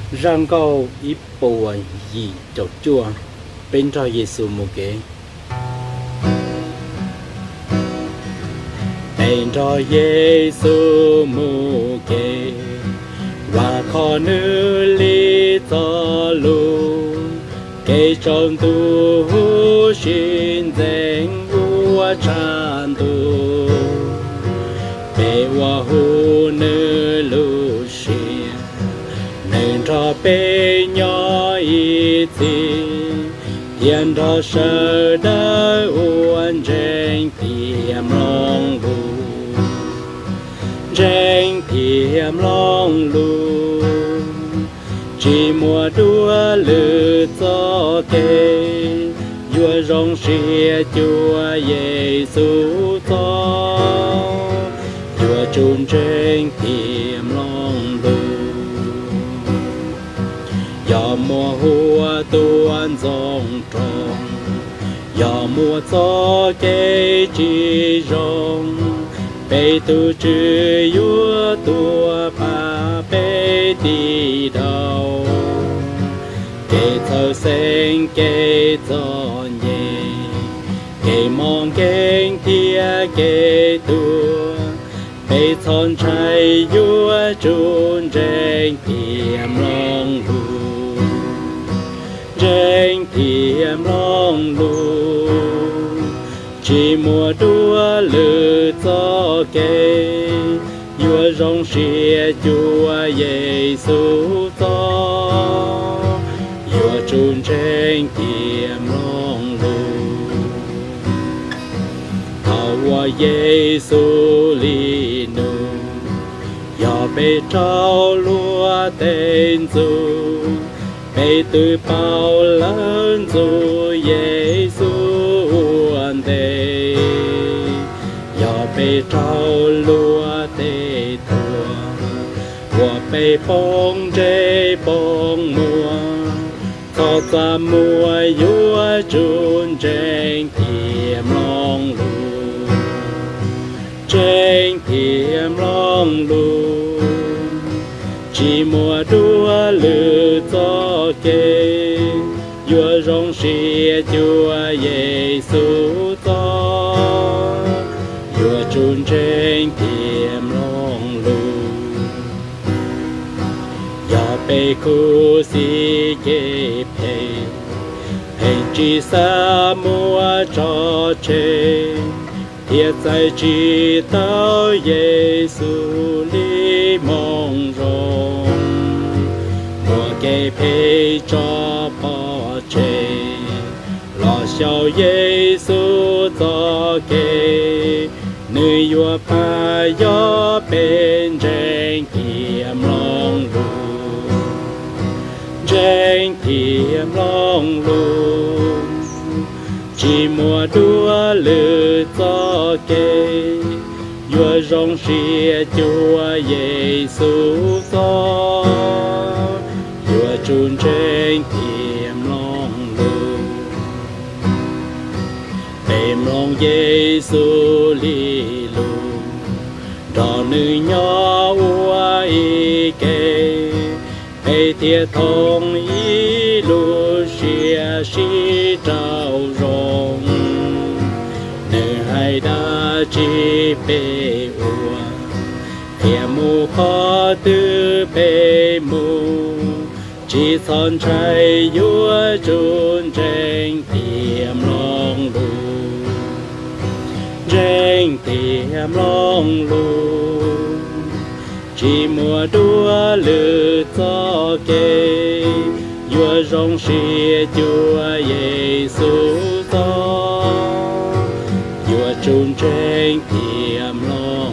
Zaj nkauj ib puas yim caum cuaj. Peb nrog Yexus mus kev. Peb nrog Yexus mus kev, vam khom Nws li txoj lus. Kev tsaus ntuj huv si ntxeev ua tshaj ntuj, peb ua hu Nws lub siab. Nws nrog peb nyob ib txhis, thiab nrog sawv daws ua ntseeg thiab mloog lus. Ntseeg thiab mloog lus, tsis muaj dua lwm txoj kev yuav zoo siab cuag Yexus txoj. Yuav tsum ntseeg thiab mloog lus. Yog muaj huab tuam ntxoov rog, yog muaj txoj kev tsis zoo, peb tus Tswv yuav tuaj pab peb tiv dauj. Kev txhawj xeeb, kev txom nyem, kev mob nkeeg thiab kev tuag, peb txhob ntshai, yuav tsum ntseeg thiab mloog lus. Ntseeg thiab mloog lus, tsis muaj dua lwm txoj kev yuav zoo siab cuag Yexus txoj. Yuav tsum ntseeg thiab mloog lus. Thaum uas Yexus li nug, yog peb raug luag tej ntxub, peb twb paub lawv ntxub Yexus ua ntej. Yog peb raug luag tej thuam, uas peb poob ntsej poob muag, txhob txaj muag, yuav tsum ntseeg thiab mloog lus. Ntseeg thiab mloog lus, tsis muaj dua lwm txoj kev yuav zoo siab cuag Yexus txoj. Yuav tsum ntseeg thiab mloog lus. Yog peb khuv xim kev phem, pheej tsis xav muab tso tseg, thiab txais tsis tau Yexus li moo zoo, muab kev phem tso pov tseg, los xyaum Yexus txoj kev, Nws yuav pab yog peb ntseeg thiab mloog lus. Ntseeg thiab mloog lus, tsis muaj dua lwm txoj kev yuav zoo siab cuag Yexus txoj. Yuav tsum ntseeg thiab mloog lus. Peb mloog Yexus li lus, nrog Nws nyob ua ib ke, peb thiaj thooj ib lub siab sib rau zoo. Nws hais dab tsi peb ua, thiab mus qhov twg peb mus, tsis txhob ntshai, yuav tsum ntseeg thiab mloog lus. Ntseeg thiab mloog lus, tsis muaj dua lwm txoj kev yuav zoo siab cuag Yexus txoj. Yuav tsum ntseeg thiab mloog